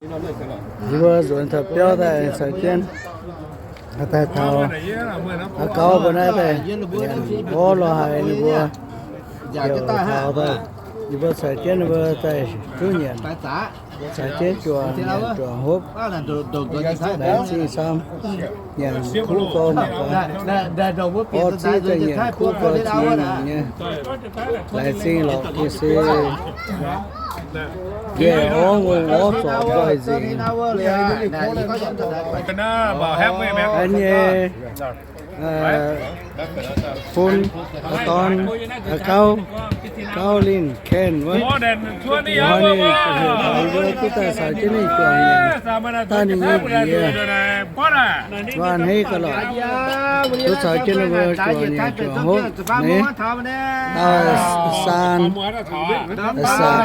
Yie mbuo nzuonx taux biauv daaih caux jienv, daaih taux a'gauv mbuo naaiv daaih, orv lorz haiz ninh mbuo heuc taux daaih, yie mbuo caux jienv ninh mbuo daaih duqv nyanc, caux jienv juangc, nyanc juangc hopv, laengz zingh camv. Nyanc kuv gau mangc gaax, orv ziqv daaih nyanc kuv gau ziex nyungc nyei. Laengz zingh lorqc ga'sie. Njiec orv ngongh orv zorc nqoi nzengc. Aa nyei, fun, dorn, gauv, gauv linh, Ken wuov, hnoi ninh heuc taux yie mbuo duqv daaih caux jienv ninh juangc nyanc, daaih ninh nyei njiec, hneiv gauh lorqc, duqv caux jienv ninh mbuo juangc nyanc juangc hopv ni. Dauh Saan, Saan,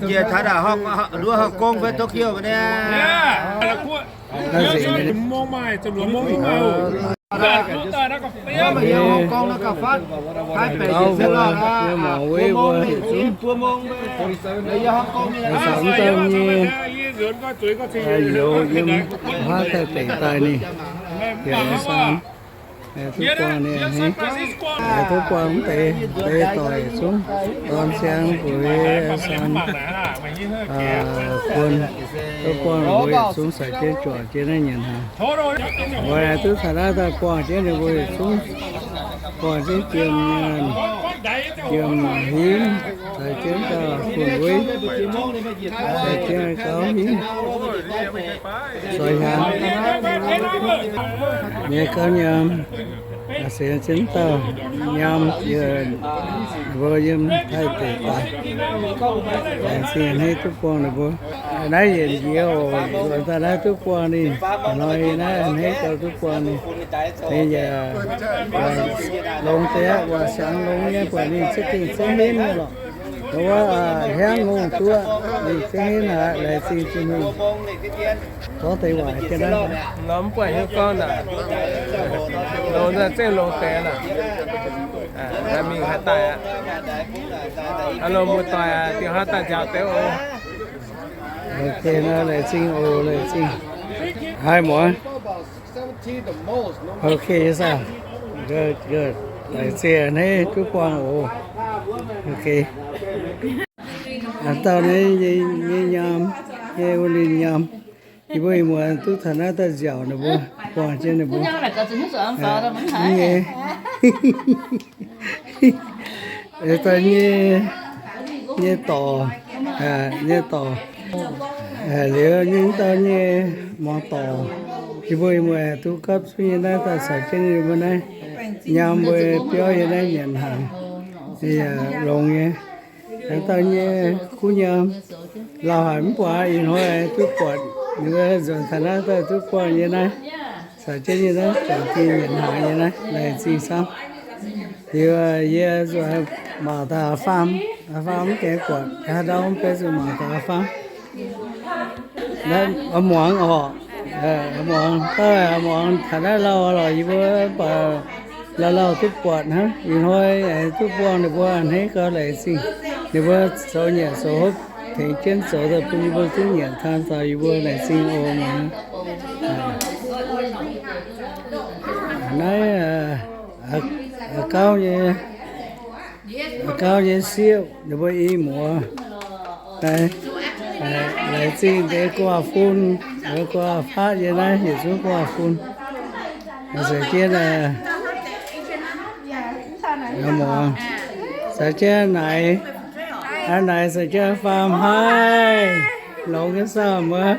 njiec taux ndau Hong, nduov Hong Kong fai Tokyo mv ne. Gauv mbuo, mbuo mangc weiv mbuo, mbuo mv dauh nyei youz yiem haav Taiv deic daaih ninh, heuc Saan, duqv buangh ninh a'hneiv, duqv buangh mv deix, deix doic yietc zungv, dorn siang bueix Saan, guon, duqv buangh mbuo yietc zungv caux jienv juangc jienv naaiv nyanc hnaangx. Weic duqv taux naaiv daaih buangh jienv ninh mbuo yietc zungv, buangh jienv jiem nyaanh, jiem hingv, caux jienv dauh fun-weiv, caux jienv gauv hingv, zoih hnyangx nyei gauv nyaam, sienx jienv dauh nyaam, mbuo yiem Taiv deic daaih, laengz zingh a'hneiv duqv buangh ninh mbuo. Naaiv yietc nziex oc, nzuonx daaih naaiv duqv buangh ninh, hnoi naaiv a'hneiv gauh duqv buangh ninh. Ninh yaac longx deix aqv, waac siangx longx nyei, buatc ninh za'gengh zengv henv nyei lorqc. Wuov, aa, hiaangv ngongh duqv, ninh zengv henv aqv, laengz zingh Tin-Hungh. Gorngv deix waac jienv naaiv. Nor mv buatc hiuv gorngv naaic, longx zengv longx deix naaic. Mingh haaix daaih aqv? Aa, longx muoz-doic aac, dingc hnangv daaih nziaauc deix oc. Ok, nor laengz zingh oc, laengz zingh. Haih muonz. Ok, yie saah. Laengz zingh a'hneiv duqv buangh oc. Ok. Dauh naaiv nyei nyaam, nyei wuov ninh nyaam. Yie mbuo ih muonz duqv taux naaiv daaih nziaauc ninh mbuo, buangh jienv ninh mbuo. Nyei, dauh nyei, nyei dorc, nyei dorc, liuz nyei dauh nyei muangx dorc. Yie mbuo ih muonz duqv gapv zunv nyei naaiv daaih caux jienv ninh mbuo naaiv nyaam mbuo biauv yie naaiv nyanc hnaangx, longx nyei. Dauh nyei kuv nyaam lauh haic mv buatc, ih hnoi duqv buatc ninh mbuo nzuonx taux naaiv daaih duqv buangh nyei naaiv, caux jienv nyei naaiv juangc dieh nyanc hnaangx nyei naaiv, laengz zingh camv. Liuz yie nzuonx mangc daaih faam, faam mv gaengh buatc, haaix ndau mv gaengh zuqc mangc daaih faam. Naaiv muangx orqc, muangx, muangx taux naaiv lauh lorqc, yie mbuo baac lauh lauh duqv buatc hnangv. Ih hnoi duqv buangh ninh mbuo a'hneiv gauh laengz zingh. Ninh mbuo zoux nyanc zoux hopv tengx jienv zoux daaih bun yie mbuo duqv nyanc taan zaux yie mbuo laengz zingh oc. Naaiv gauv nyei, gauv nyei sieqv ninh mbuo i muoz. Laengz zingh deix gu'nguaaz-fun, gu'nguaaz-fatv yie naaiv yietc zungv gu'nguaaz-fun. Caux jienv, muangx, caux jienv naaic, naaic caux jienv faam haih longx nyei saah muoz.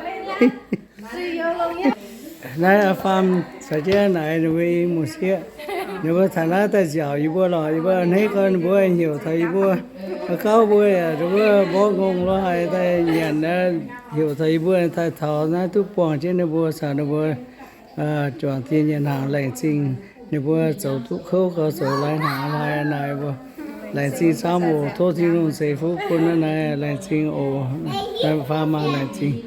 Naaiv faam caux jienv naaic ninh mbuo i muoz-sieqv. Ninh mbuo taux naaiv daaih nziaauc yie mbuo lorqc, yie mbuo a'hneiv gau ninh mbuo heuc taux yie mbuo. Gauv mbuo yaac ninh mbuo mborqv ngongh lorz haic daaih nyanc, heuc taux yie mbuo daaih taux naaiv duqv buangh jienv ninh mbuo caux ninh mbuo juangc dieh nyanc hnaangx laengz zingh. Ninh mbuo zoux duqv kouv gau, zoux lai hnaangx lai naaic mbuo. Laengz zingh camv oc. Tov Tin-Hungh ceix fuqv bun naaiv naaic. Laengz zingh oc. Faam maah, laengz zingh.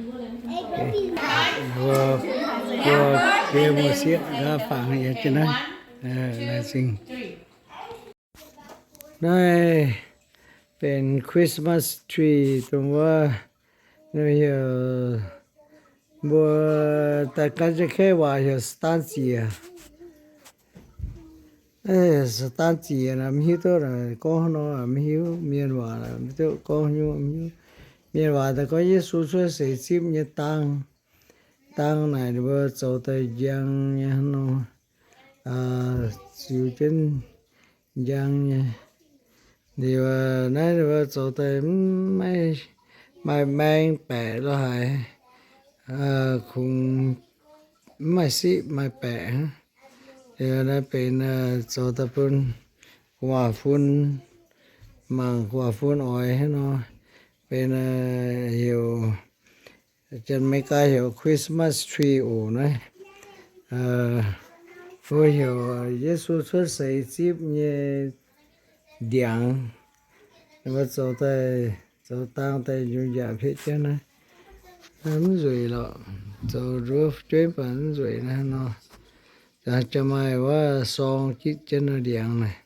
Mbuo, mbuo, mbuo muoz-sieqv nqa'haav fangx yie jienv naaiv. Laengz zingh. Naaiv benx Christmas tree dongh wuov, heuc, mbuo daaih gan jienv kaeqv waac heuc สตางค์เจีย. สตางค์เจีย naaic mv hiuv duqv gorngv haaix nor, mv hiuv mienh waac, mv duqv gorngv nyungc, mv hiuv. Mienh waac daaih gorngv Yesu cuotv seix zipv nyei dang. Dang naaic ninh mbuo zoux daaih njang nyei hnangv nor, ziux jienv njang nyei. Liuz naaiv ninh mbuo zoux daaih mv maaih maeng baeqc lo haaix, kungx mv maaih siqv maaih baeqc. Liuz naaiv benx zoux daaih bun gu'nguaaz-fun, mangc gu'nguaaz-fun oix hnangv nor, benx heuc, Janx-Meigaa heuc Christmas tree oc naaiv. Mbuo heuc Yesu cuotv seix zipv nyei ndiangx. Mbuo zoux daaih, zoux dang daaih njungh yaac pieqv jienv naaiv. Mv nzueic lorqc, zoux nduov fu'jueiv baac mv nzueic naaiv nor. Jaa maaih wuov sorng jitv jienv nor ndiangx naaic.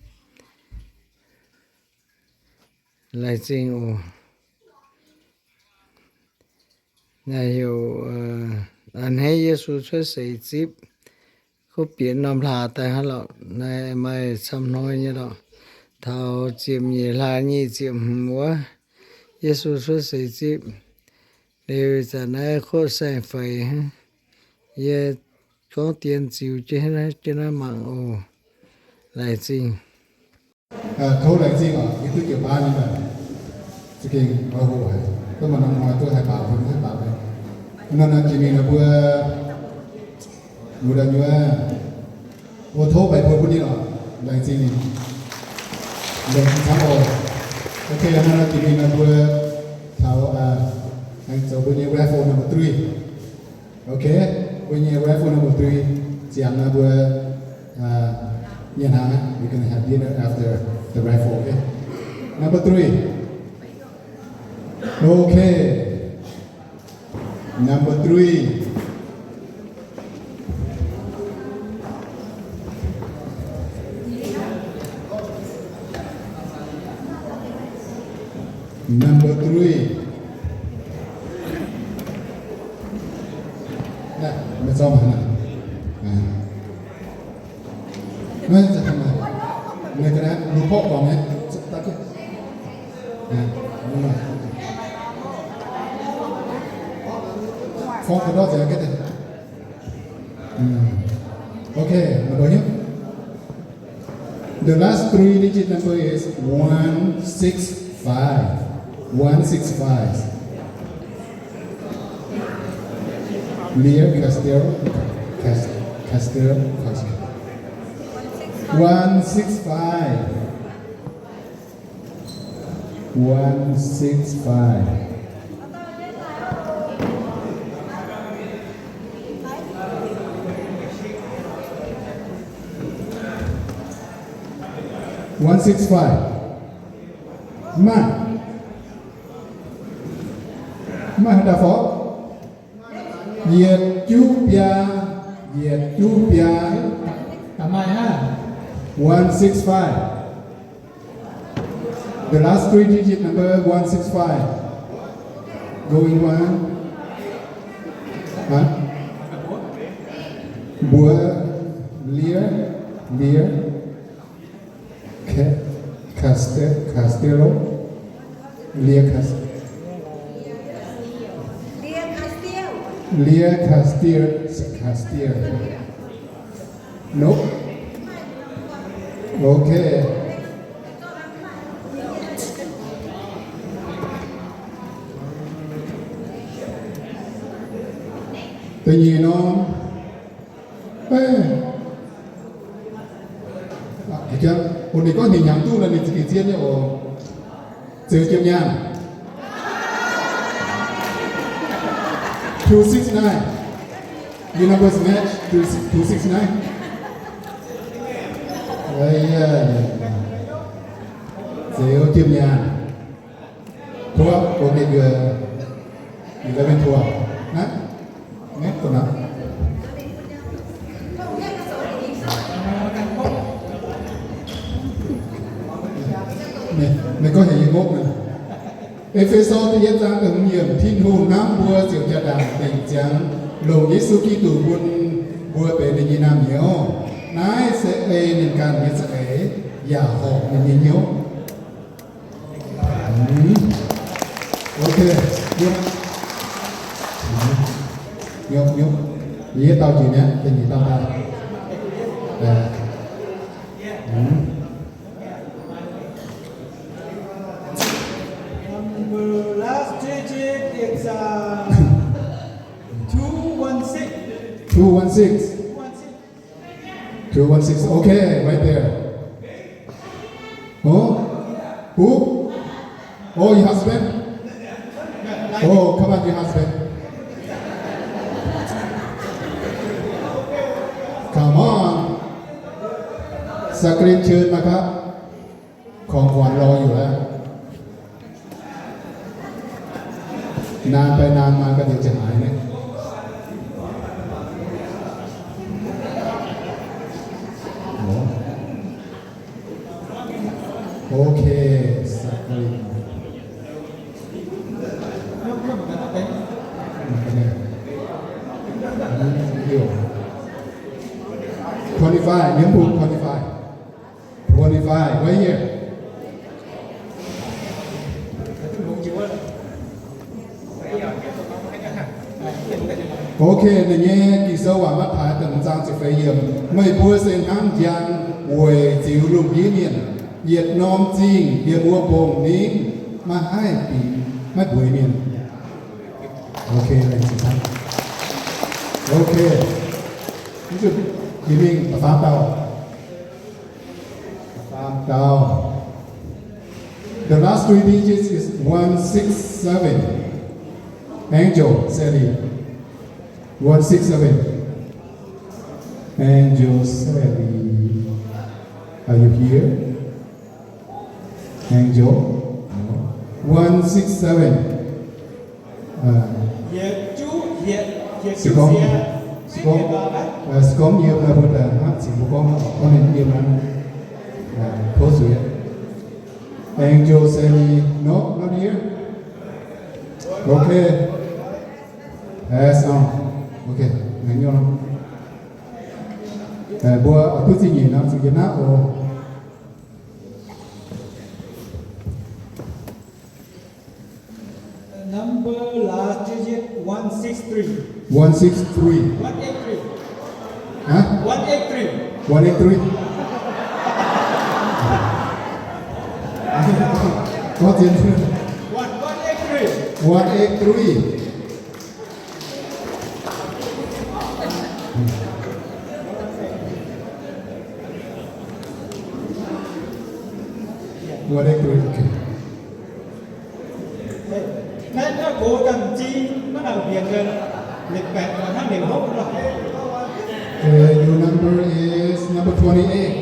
Laengz zingh oc. Naaiv heuc a'hneiv Yesu cuotv seix zipv. Kuv bieqc norm hlaax daaih hnangv lorqc. Naaiv maaih camv hnoi nyei lorqc. Taux ziepc nyeic hlaax nyic ziepc hmz wuov, Yesu cuotv seix zipv. Liuz zanc naaiv kuotv saeng-feix hnangv. Yie gorngv dien ziux jienv naaiv, jienv naaiv mangc oc. Laengz zingh. Tov laengz zingh oc, yie duqv jiu-baang nyei mienh za'gengh oix hoqc haic, duqv maaih norm hnoi duqv haih baaux bun haih baaux. Nor naaiv jiex mingh nor mbuo muoz-doic nyei, o, tov baengh bun bun ninh oc, laengz zingh ninh, laengz zingh camv oc. Ok, nor naaiv jiex mingh nor mbuo taux aengx zoux mbuo nyei raffle number three. Ok, mbuo nyei raffle number three ziangx nor mbuo nyienx hnaangx, we're gonna have dinner after the raffle, okay? Number three. Okay. Number three. Number three. Naaiv, meih zorqv mangc naaiv. Naaiv, meih ga'naaiv, lu porqv guangc nyei. Forv ga'ndorqv zengx ga'naaiv. Okay, meih mbuo hiuv. The last three digit number is one six five. One six five. Lear Castillo. Cas-, Castillo. One six five. One six five. One six five. Maaih. Maaih haaix dauh forv? Yietc juqv biaa, yietc juqv biaa. One six five. The last three digit number one six five. Going once. Huh? Mbuo, Lear, Lear, Ca-, Caste-, Castillo, Lear Cas-, Lear Castillo, Castillo. Nope. Okay. Da'nyeic norm. Bun ninh gorngv hnyangx-hnyangx duqv nor, ninh za'gengh zien nyei oc. Zeux Jiem Nyaanh. Two six nine. Your numbers match two six nine. Zeux Jiem Nyaanh. Tov, go make your eleven twelve. Huh? Next one up. Meih, meih gorngv heuc yie ngopv naaic. E^fe^so da'yietv zaang da'hmz yiemc, Tin-Hungh hnamv mbuo ziouc jaa-ndaangc dingc ziangx longc Yesu Giduc bun mbuo benx ninh nyei naamh nyouz. Naaiv se ei ninh ganh nyei za'eix yaac horpc ninh nyei hnyouv. Ok, nyopv, nyopv, nyopv. Yie dauh jiex mi'aqv, da'nyeic dauh daaih. Number last digit is uh, two one six. Two one six. Two one six. Okay, right there. Huh? Who? Oh, your husband? Oh, come on, your husband. Come on. สกริน เชิญมาครับ ของขวัญรออยู่แล้ว นานไปนานมาก็เดี๋ยวจะหายนะ โอเค สกริน twenty-five, เหรียญผูก twenty-five. Twenty-five, right here. Ok, ninh nyei Ging-Sou waac Matv^taai da'hmz zaang ziepc feix yiemc. Meih mbuo se hnangv njang weic ziux lungh ndiev mienh, yietc norm zingh yiem wuov mbong ningv maiv haih bingx maiv mbueiz mienh. Ok, laengz zingh camv. Ok. Mv zuqc jiex mingh da'faam dauh. Da'faam dauh. The last three digits is one six seven. Angel Sally. One six seven. Angel Sally. Are you here? Angel? One six seven. Aa. Hietc juqv, hietc, hietc juqv Scorn, sieqv. Scorn, aa, Scorn yiem naaiv mbuo daaih hnangv cingx mbuo gorngv gorngv ninh yiem naaiv. Aa, tov zuiz. Angel Sally, no, not here. Ok. Pass on. Ok, naaiv nyungc. Aa, mbuo oix duqv zingh nyeic nor, zuqc yiem naaiv oc. Number last digit one six three. One six three. One eight three. Huh? One eight three. One eight three. Có tiền. One, one eight three. One eight three. One eight three, okay. Naaiv, naaiv gox daaih m'zing maiv nangc mbienc, liepc baeqc hnangv liepc hopv lorqc. Okay, your number is number twenty-eight.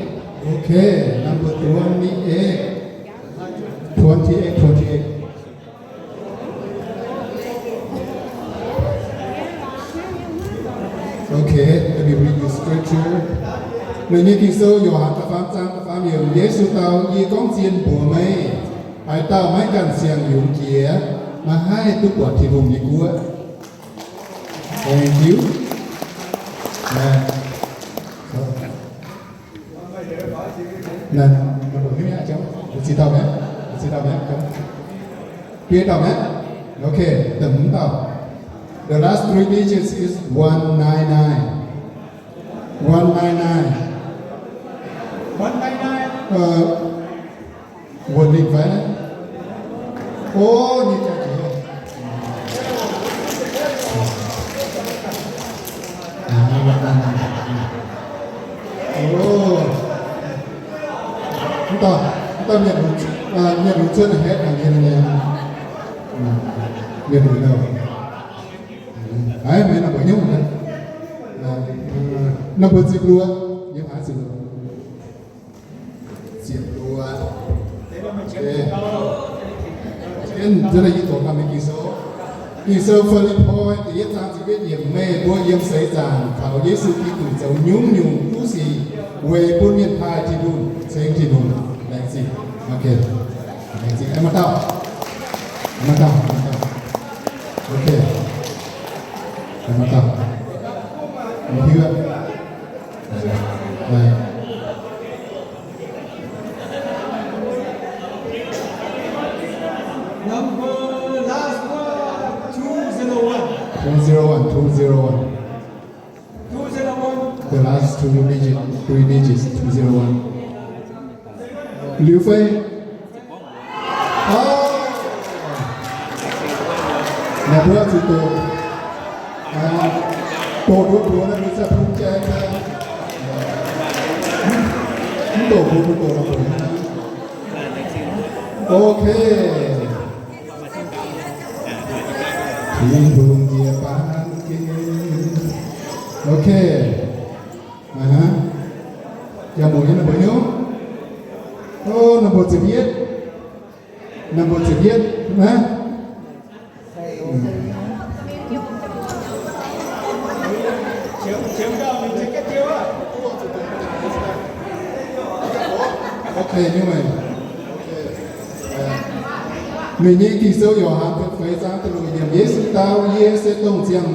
Okay, number twenty-eight. Twenty-eight, twenty-eight. Okay, let me read the scripture. Ninh nyei Ging-Sou, Yo^han da'faam zaang da'faam yiemc. Yesu dau, Yie gorngv zien mbuox meih, haaix dauh maiv ganh siang-yungz jiex, maiv haih duqv buatc Tin-Hungh nyei guoqv. Thank you. Amen. Naaiv, naaiv mbuo hiuv nyei, zinh dauh mi'aqv, zinh dauh mi'aqv, biei dauh mi'aqv. Okay, da'hmz dauh. The last three digits is one nine nine. One nine nine. One nine nine. Aa, wuonc ninh fai naaiv? O, nyei jaa jiex. O, mv dauh, mv dauh mienh longx, mienh longx cuotv naaiv haiz haic nyei. Mienh longx nor. Aa, meih nor mbuo nyungc naaiv. Nor mbuo ziepc luoqc, yiem haaix ziepc luoqc? Ziepc luoqc. Jienv za'naaiv yie doqc ganh nyei Ging-Sou. Ging-Sou Fi^lipv^poi da'yietv zaang ziepc yietv yiemc, Meih mbuo yiem seix zaangc kaux Yesu Giduc zoux nyungc-nyungc kuv sic weic bun mienh taaih Tin-Hungh, ceng Tin-Hungh. Laengz zingh. Ok. Laengz zingh. Aengx maaih dauh. Maiv dauh, maiv dauh. Ok. Maiv dauh. Mv hiuv. Maiv. Number last one, two zero one. Two zero one, two zero one. Two zero one. The last two digit, three digits, two zero one. Liu Fei. Oh. Naaiv mbuo zuqc doqc. Doqc nduov nduov naaiv mbuo se bun jai. Mv doqc mbuo mv doqc nor mbuo. Ok. Tin-Hungh njiec baan gen. Ok. Aa, yaac muoc nyei, ninh mbuo nyei. O, ninh mbuo ziepc yietv. Ninh mbuo ziepc yietv, aa. Ok, nyungc meih. Ninh nyei Ging-Sou Yo^han da'feix zaang da'luoqc yiemc, Yesu dau, Yie se dongh ziangh,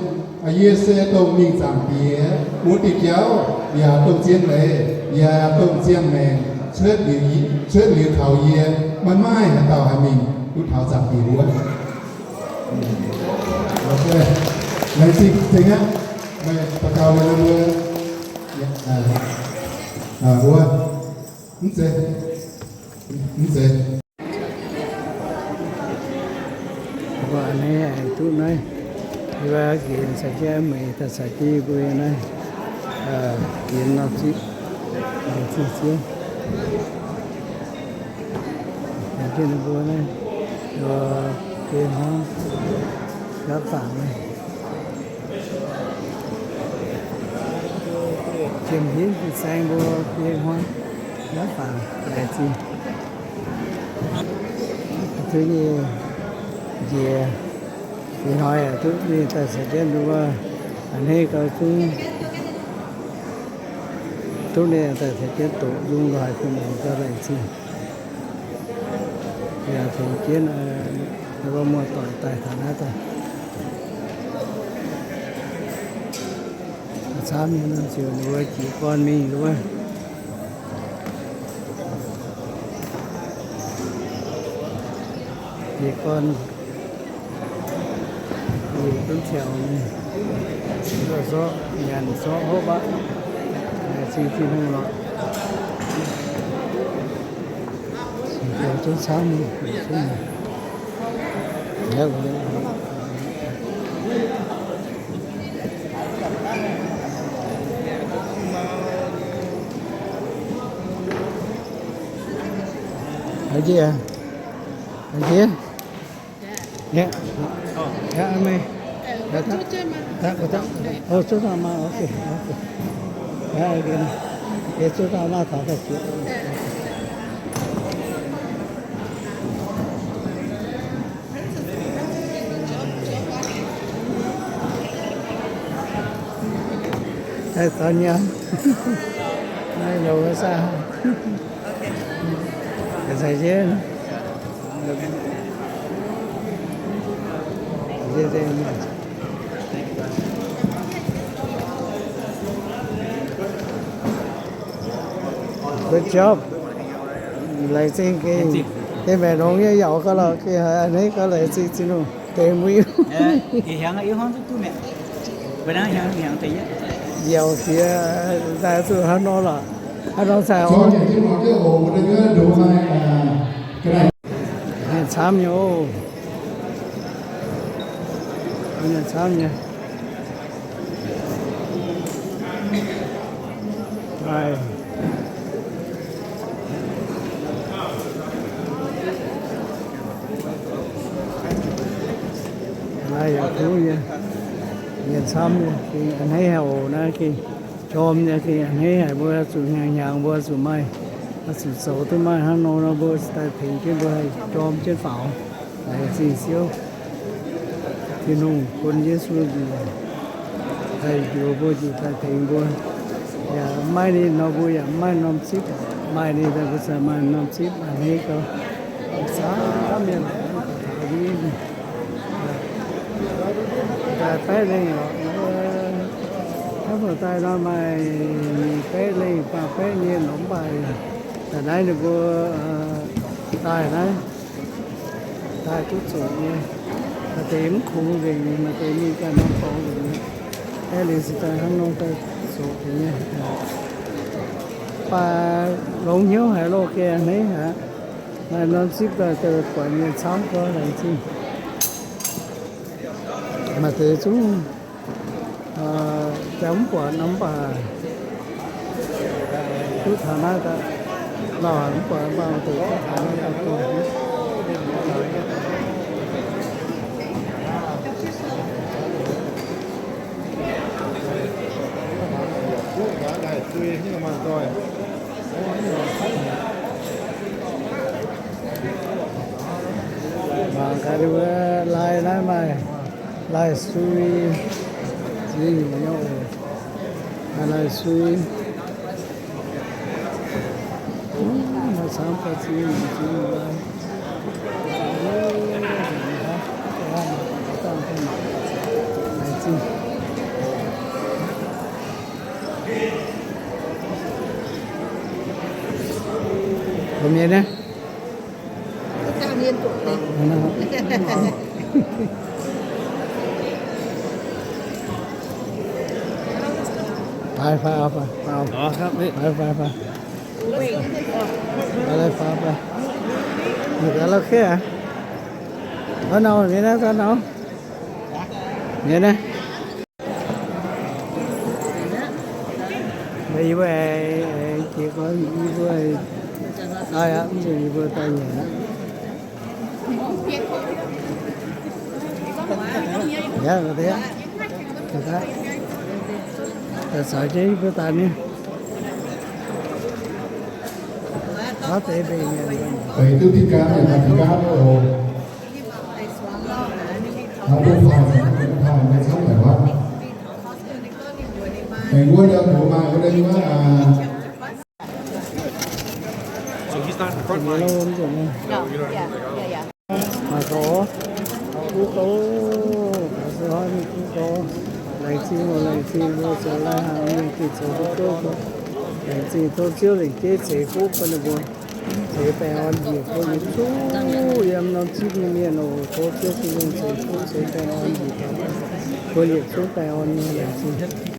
yie se dongh mingh Zaangc Diex wuov diuh jauv, yaac dongh zien leiz, yaac dongh ziangh maengc. Cuotv liuz, cuotv liuz taux yie, maiv maaih haaix dauh haih mingh duqv taux Zaangc Diex wuov. Ok, laengz zingh, zingh aqv. Meih daux gaux liuz mbuo, wuov, mv zeiz, mv zeiz. Mbuo a'hneiv haih duqv naaiv, yie mbuo ginx caux jienv meih daaih caux jienv yie mbuo naaiv, ginx norm zipv, zipv ziev. Jienv ninh mbuo naaiv, biei hmuangv, gapv fangx naaiv. Jiem hingv fin-saeng mbuo biei hmuangv, gapv fangx laengz zingh. Duqv nyei njiec, ih hnoi yaac duqv ninh daaih caux jienv mbuo a'hneiv gauh zungv, duqv ninh daaih caux jienv doqc nzung lorz haic, bun mangc gaax laengz zingh. Yaac tengx jienv mbuo muoz-doic daaih taux naaiv daaih. Camv nyei nor ziouc ninh mbuo jiez gorn mingh wuov. Jiez gorn, yietc zungv ciangx, zorqv nyanc zorqv hopv aqv. Laengz zingh Tin-Hungh lorqc. Zungv camv nyei. Haaix jiex? Haaix jiex? Aqv, meih. Aqv, zuqc daaih maah, ok, ok. Aqv, zuqc daaih maah, taux daaih jiex. Daaih zorc nyanc. Naaiv longx wuov saah. Caux jienv. Good job. Laengz zingh gengh, gengh maaih longx nyei yaac gauh lorqc, gengh haiz a'hneiv gauh laengz zingh Tin-Hungh deix mbuo. Yaac diex daaih zuqc hnangv nor lorqc, hnangv nor caux nyanc camv nyei oc. Nyanc camv nyei. Naaiv, naaiv yaac duqv nyei. Nyanc camv nyei, gengh a'hneiv haic oc. Naaiv gengh jorm nyei, gengh a'hneiv haic. Mbuo zuqc hnyangx-hnyangx mbuo zuqc maaih, zuqc zoux duqv maaih hnangv nor nor, mbuo daaih tengx jienv mbuo haih jorm jienv faaux. Laengz zingh Ziouv. Tin-Hungh bun Yesu njiec daaih njoux mbuo, njiec daaih tengx mbuo. Yaac maiv maaih ninh nor, mbuo yaac maiv maaih norm zipv. Maaih ninh daaih, mbuo ziouc maaih norm zipv. A'hneiv gauh camv mienh, taux Baeqv lengh oc. Hnangv mbuo daaih nor maaih baeqv lengh, faah baeqv nyei nor, mv baac daaih naaiv ninh mbuo daaih naaiv, daaih duqv zoqc nyei. Maaih deix mv kungx nzengc, maaih deix mingh ganh norm dorngx nzengc nyei. Baeqv lengh se daaih hnangv nor daaih zoqc nyei. Mv baac longx hnyouv haic loh, gaengh hneiv haic. Maaih norm zipv daaih buatc mienh camv gorngv laengz zingh. Maaih deix zungv jangx mv buatc nor, mv baac duqv taux naaiv daaih lauh haic, mv buatc, mv baac maaih deix duqv taux naaiv daaih buatc. Mangc gaax, ninh mbuo lai naaiv maaih lai sui, ziex nyungc nyei oc. Maaih lai sui. Maaih camv gau, ziex nyungc, ziex nyungc lai. Laengz zingh. Mienh naaiv. Faix, faix, faix, faix. Faix, faix, faix. Faix, faix, faix. Mienh gaax lauh keuv aqv. Gaax nor, mienh naaiv, gaax nor. Mienh naaiv. Yie mbuo aengx, aengx jiex gorngv yie mbuo aengx daaih aqv, mv baac yie mbuo daaih nyanc aqv. Aqv, daaih caux jienv yie mbuo daaih ni. Deix duqv diqv gaanv, maaih diqv gaanv oc. Hnangv mbuo faanh, faanh mbuo camv haic wuov. Aengx wuov ndau, mbuo maaih wuov ndau wuov, aa, Maaih gorx, kuv gouv, gaax se hnoi mingh kuv gouv. Laengz zingh oc, laengz zingh mbuo zoux lai-hnaangx mienh gengh zoux duqv gouv. Laengz zingh tov Ziouv lengc jeiv ceix fuqv bun ninh mbuo, ceix baengh orn njiec bun yietc zungv yiem norm zipv nyei mienh oc. Tov Ziouv Tin-Hungh ceix fuqv ceix baengh orn njiec bun yietc zungv baengh orn nyei. Laengz zingh.